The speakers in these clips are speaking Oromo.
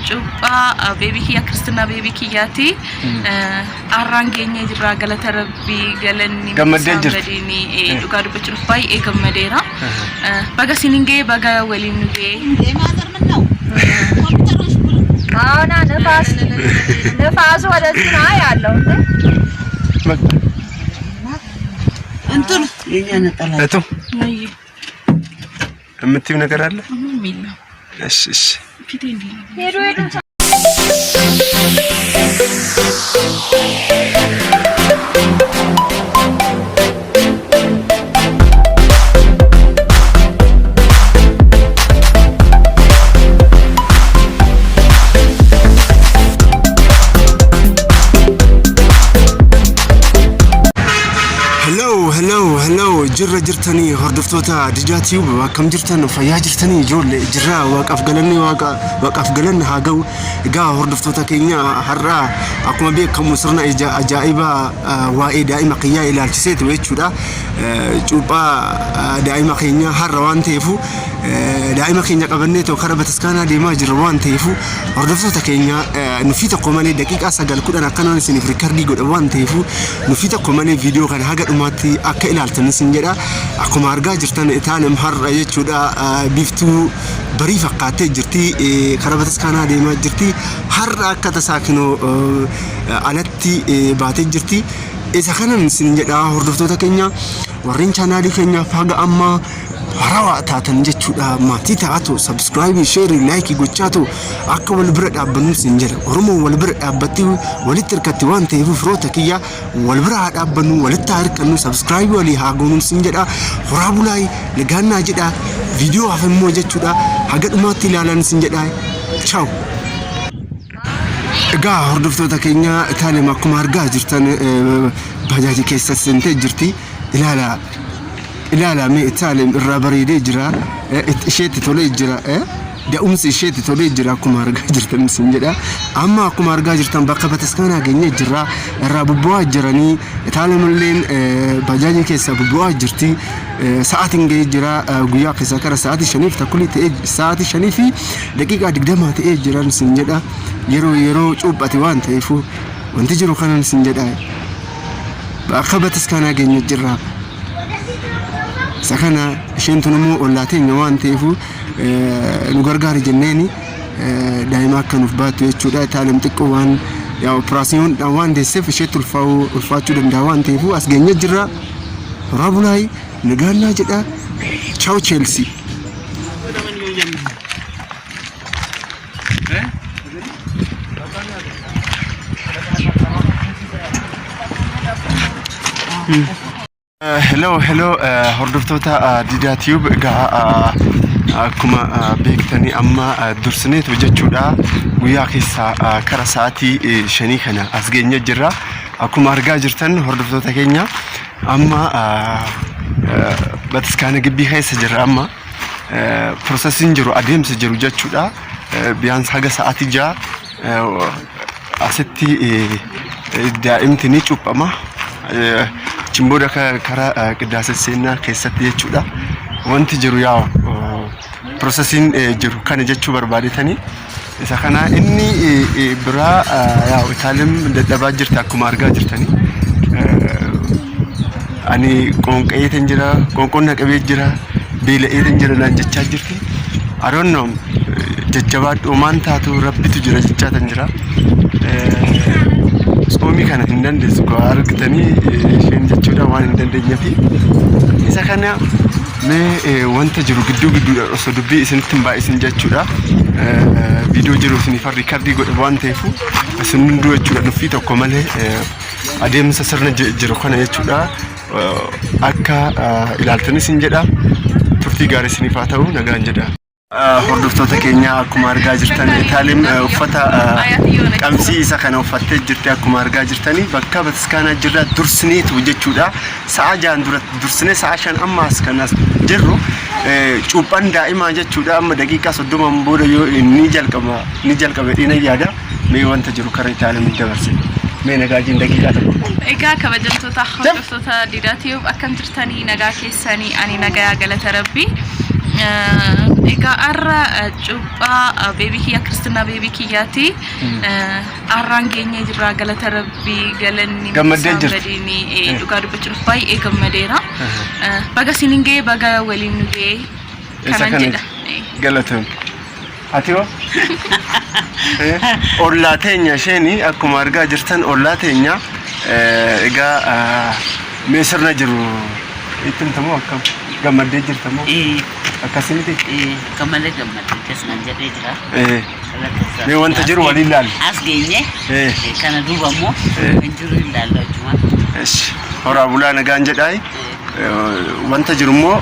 Cuuphaa beebii kiyyaa kiristinaa beebii kiyyaati. Arraan geenyee jirra galata rabbii galanni Gammaddee isaan jirta. badiini dhugaa dubbachuuf baay'ee gammadeera. Baga isiniin ga'e baga waliin nu ga'e. አሁን ንፋስ ንፋሱ ወደዚህ ነው ያለው እንዴ? እቱ የምትይው ነገር አለ? ምንም የለም። እሺ እሺ። ፊቴ እንዲህ ነው። ሄዱ ሄዱ። Hello, hello, hello. Jirra jirtanii hordoftoota Dijaa Tube, akkam jirtan? Fayyaa jirtanii ijoollee? Jirra, waaqaaf galanni, waaqa waaqaaf galanni haa ga'u. Egaa hordoftoota keenya, har'a akkuma beekamu sirna ajaa'ibaa waa'ee daa'ima kiyyaa ilaalchiseetu jechuudha. Cuuphaa daa'ima keenya har'a waan ta'eefu daa'ima keenya qabannee ta'u karaa bataskaanaa deemaa jirra waan ta'eefu, hordoftoota keenya, nuffii tokko malee daqiiqaa 9 10 akkanaan isiniif record godha waan ta'eefu, nuffii tokko malee viidiyoo kana haga dhumaatti akka ilaaltan isin jedha. Akkuma argaa jirtan Itaalem har'a jechuudha biiftuu barii fakkaattee jirti, karaa bataskaanaa deemaa jirti. Har'a akka tasaa kinoo alatti baatee jirti. Isa kanan isin jedha, hordoftoota keenya, warreen chaanaalii keenyaaf haga ammaa harawaa taatan jechuudha, maatii ta'atu, subscribe, share, like gochaatu akka wal bira dhaabbannu isin jedha. Oromoon wal bira dhaabbatti, walitti hirkatti waan ta'eef, firoota kiyya, wal bira haa dhaabbannu, walitti haa hirkannu, subscribe walii haa goonu isin jedha. Horaa bulaay, nagaannaa jedha. Viidiyoo hafe immoo jechuudha haga dhumaatti ilaalan isin jedha. Ciao. Egaa hordoftoota keenya, Itaalem akkuma argaa jirtan baajaajii keessa seentee jirti. Ilaala, ilaala mee, Itaalem irraa bareedee jira. Isheetti tolee jira. Da'umsi isheetti tolee jira akkuma argaa jirtan isin jedha. Amma akkuma argaa jirtan bakka bataskaanaa geenyee jirra. Irraa bubbu'aa jiranii, Itaalem illeen baajaajii keessa bubbu'aa jirti. Sa'aatiin ga'ee jira, guyyaa keessaa kara sa'aatii shaniif takkulii ta'ee, sa'aatii 5:20 ta'ee jiran isin jedha. Yeroo yeroo cuuphate waan ta'eef wanti jiru kanan isin jedha. Akka bataskaanaa geenye jirra. Isa kana isheen tun immoo ollaa teenya waan ta'eef nu gargaari jenneeni daa'ima akka nuuf baattu jechuudha. Itaalem xiqqoo waan yaa operaasiyoon waan deesseef isheetti ulfaa'uu ulfaachuu danda'a waan ta'eef as geenye jirra. Horaa bulaay, nagaannaa jedha. Ciao Chelsea. Hello, hello, hordoftoota Didaa Tube. Egaa akkuma beektanii amma dursineetu jechuudha guyyaa keessaa kara sa'aatii 5 kana as geenye jirra. Akkuma argaa jirtan hordoftoota keenya, amma bataskaana gibbii keessa jirra. Amma processiin jiru, adeemsa jiru jechuudha. Biyaans haga sa'aatii 6 asitti daa'imti ni cuuphama. Achiin booda karaa qiddaase seenaa keessatti jechuudha. Wanti jiru yaa processiin jiru kana jechuu barbaadetanii isa kana. Inni biraa yaa Itaalem dadhabaa jirti akkuma argaa jirtanii. Ani qoonqa'eetan jira, qoonqoon na qabee jira, beela'eetan jira naan jechaa jirti. I don't know, jajjabaadhu, homaan taatu, rabbitu jira jechaatan jira. Tsoomii kana hin dandeessu koo argitanii isheen jechuudha waan hin dandeenyeefi. Isa kana mee wanta jiru gidduu gidduudhaan osoo dubbii isinitti hin baay'isin jechuudha. Viidiyoo jiru isiniif record godhe waan ta'eef, isin hunduu jechuudha nuffii tokko malee adeemsa sirna jiru kana jechuudha akka ilaaltanis isin jedha. Turtii gaarii isiniif haa ta'u, nagaan jedha. Hordoftoota keenya, akkuma argaa jirtan Itaalim uffata qamsii isa kana uffattee jirti. Akkuma argaa jirtanii bakka bataskaanaa jirra, dursineetu jechuudha. Sa'a 6n dura dursinee sa'a 5 amma as kan as jirru. Cuuphaan daa'imaa jechuudha amma daqiiqaa 30n booda yoo ni jalqaba ni jalqaba dhiina yaada. Mee wanta jiru kara Itaalim dabarse. Mee nagaa jiin daqiiqaa tokko. Egaa kabajamtoota hordoftoota Didaa Tube, akkam jirtanii? Nagaa keessanii? Ani nagaa, galata rabbii. Egaa har'a cuuphaa baby kiyyaa, kiristinaa baby kiyyaati. Har'aan geenyee jirra, galata Rabbii, galanni Gammaddee isaan jirti. badiini. Dhugaa dubbachuuf baay'ee gammadeera. Baga isiniin ga'ee, baga waliin nu ga'ee Isa kanan kana jedha. Galatoon. Ati hoo? Ollaa teenya isheen akkuma argaa jirtan ollaa teenya. Egaa mee sirna jiru itti himtamoo akkam? Gammaddee jirtamoo? Akkasii miti? Akka malee gammadde keessan jedhee jira. Mee wanta jiru waliin ilaallu. As geenye kana duuba immoo kan jiru hin ilaallu achuma. Eshi. Horaa bulaa, nagaan jedhaayi. Wanta jiru immoo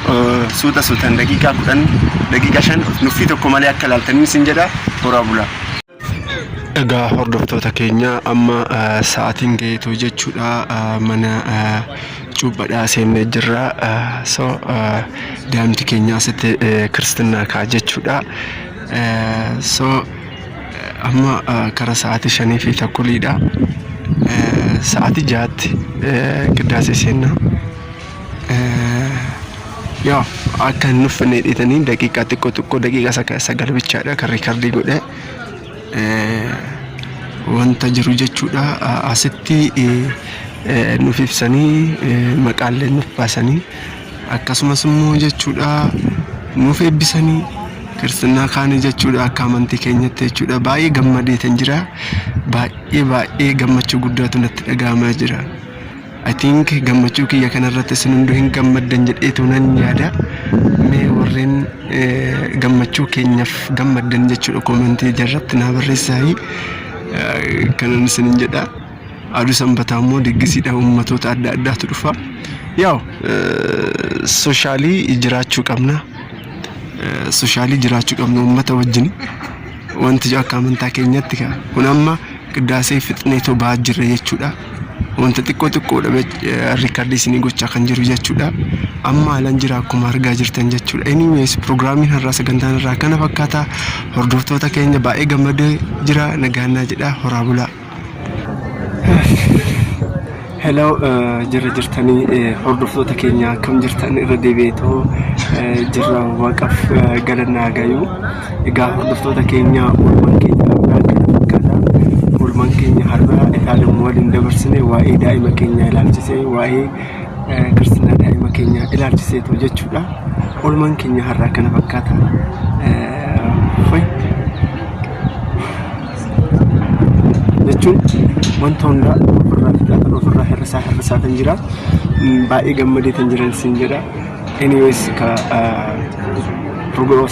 suuta suutaan daqiiqaa 10, daqiiqaa 5 nuffii tokko malee akka ilaaltanii isin jedha. Horaa bulaa. Egaa hordoftoota keenya, amma sa'aatiin ga'eetu jechuudha, mana cuuphadhaa seennee jirra. So daa'imti keenya asitti kiristinnaa ka'a jechuudha. So amma kara sa'aatii shanii fi takkuliidha. Sa'aatii 6tti qiddaasee seenna. Yaa akka hin nuffinne hidhatanii daqiiqaa xiqqoo xiqqoo, daqiiqaa 9 bichaadha kan record godhe. Wanta jiru jechuudha. Asitti nuuf ibsanii, maqaallee nuuf baasanii, akkasumas immoo jechuudha nuuf eebbisanii kiristinnaa kaanii jechuudha, akka amantii keenyatti jechuudha. Baay'ee gammadeetan jira. Baay'ee baay'ee gammachuu guddaatu natti dhaga'amaa jira. I think gammachuu kiyya kanarratti isin hunduu hin gammaddan jedheetu nan yaada. Mee warreen gammachuu keenyaaf gammaddan jechuudha comment jarratti naa barreessaayi. Kanan isinin jedha. Aduu Sanbataa immoo diggisiidha, uummatoota adda addaatu dhufa. Yaa'u social jiraachuu qabna. Social jiraachuu qabna uummata wajjin. Wanti akka amantaa keenyatti kun amma qiddaasee fixneetoo ba'aa jirra jechuudha. Wanta xiqqoo xiqqoodha record isinii gochaa kan jiru jechuudha. Amma haalaan jira akkuma argaa jirtan jechuudha. Anyways, pirogiraamiin har'aa, sagantaan irraa kana fakkaata. Hordoftoota keenya, baay'ee gammadee jira, nagaannaa jedha, horaa bulaa. Hello, jirra jirtanii hordoftoota keenya, akkam jirtan? Irra deebi'eetoo jirra, waaqaaf galannaa gayu. Egaa hordoftoota keenya, oolmaan keenya har'aa kana fakkaata. Oolmaan keenya har'aa Itaalum waliin dabarsine waa'ee daa'ima keenya ilaalchisee, waa'ee kiristinaa daa'ima keenya ilaalchiseetu jechuudha. Oolmaan keenya har'aa kana fakkaata. Fayi jechuun wanta hundaa ofirraa fixaa, ofirraa hir'isaa hir'isaa kan jira. Baay'ee gammadee kan jiran siin jedha. Anyways, ka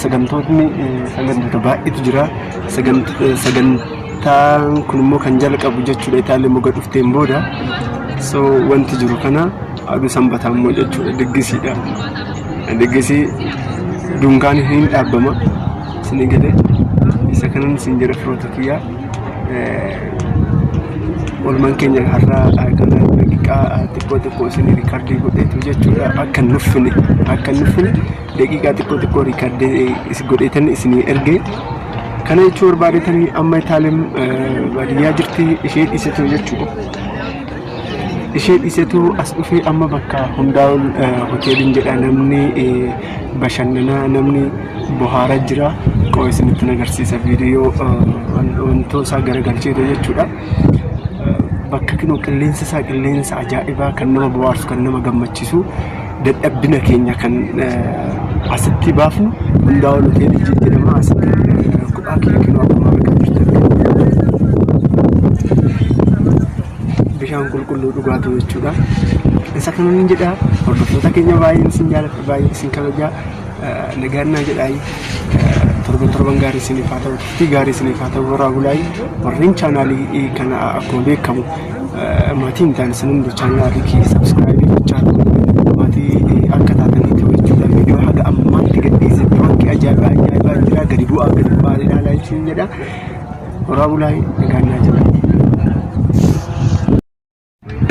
sagantootni sagantoota baay'eetu jira. Sagantaan kun immoo kan jalqabu jechuudha Itaalii moga dhufteen booda. So wanti jiru kana, aduu Sanbataa immoo jechuudha diggisiidha. Diggisii dunkaan hin dhaabbama. Isinii galee isa kanan isin jedha, firoota kiyyaa. Oolmaan keenya har'aa kana daqiiqaa xiqqoo xiqqoo isin record godheetu jechuudha, akka hin nuffine, akka hin nuffine daqiiqaa xiqqoo xiqqoo record godheetan isinii ergee. Kana jechuu barbaadetanii, amma Itaaleen baadiyyaa jirti, ishee dhiisetu jechuudha. Ishee dhiisetu as dhufee amma bakka Hundaa'ol hoteeliin jedha, namni bashannanaa, namni bohaaraa jira. Qoo isinitti agarsiisa, viidiyoo wantoota isaa garagalcheetu jechuudha. Bakka kinoo qilleensa isaa, qilleensa ajaa'ibaa kan nama bohaarsu, kan nama gammachiisu, dadhabbina keenya kan asitti baafnu Hundaa'ol hoteelii jedhama. Asitti kophaa kiyya kinoo akkuma argaa jirtan bishaan qulqulluu dhugaatu jechuudha. Isa kanan jedha, hordoftoota keenya, baay'een isin jaalladha, baay'een isin kabajaa, nagaannaa jedhaayi. Torban torban gaarii isiniif haa ta'u, turtii gaarii isiniif haa ta'u, horaa bulaayi. Warreen chaanaalii kana akkuma beekamu maatii hin taane, isin hundi chaanaalii kiyya subscribe gochaa maatii akka taatanii ta'u jechuudha. Viidiyoo haga ammaatti gadhiise prank ajaa'ibaa ajaa'ibaa jira, gadi bu'aa gadi bu'aa ilaalaa isin jedha. Horaa bulaayi, nagaannaa jedha.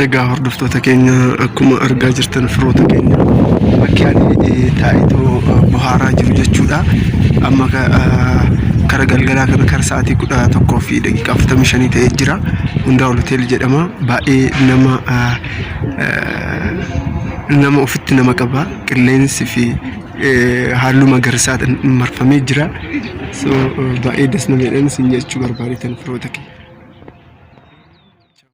Egaa hordoftoota keenya, akkuma argaa jirtan, firoota keenya, bakki ani taa'eetoo bohaaraa jiru jechuudha. Amma kara galgalaa kana kara sa'aatii 11:45 ta'ee jira. Hundaa'ol hotel jedhama. Baay'ee nama nama ofitti nama qaba. Qilleensi fi Halluu magariisaatiin marfamee jira. So baay'ee das nama jedhan isin jechuu barbaadetan, firoota kiyya.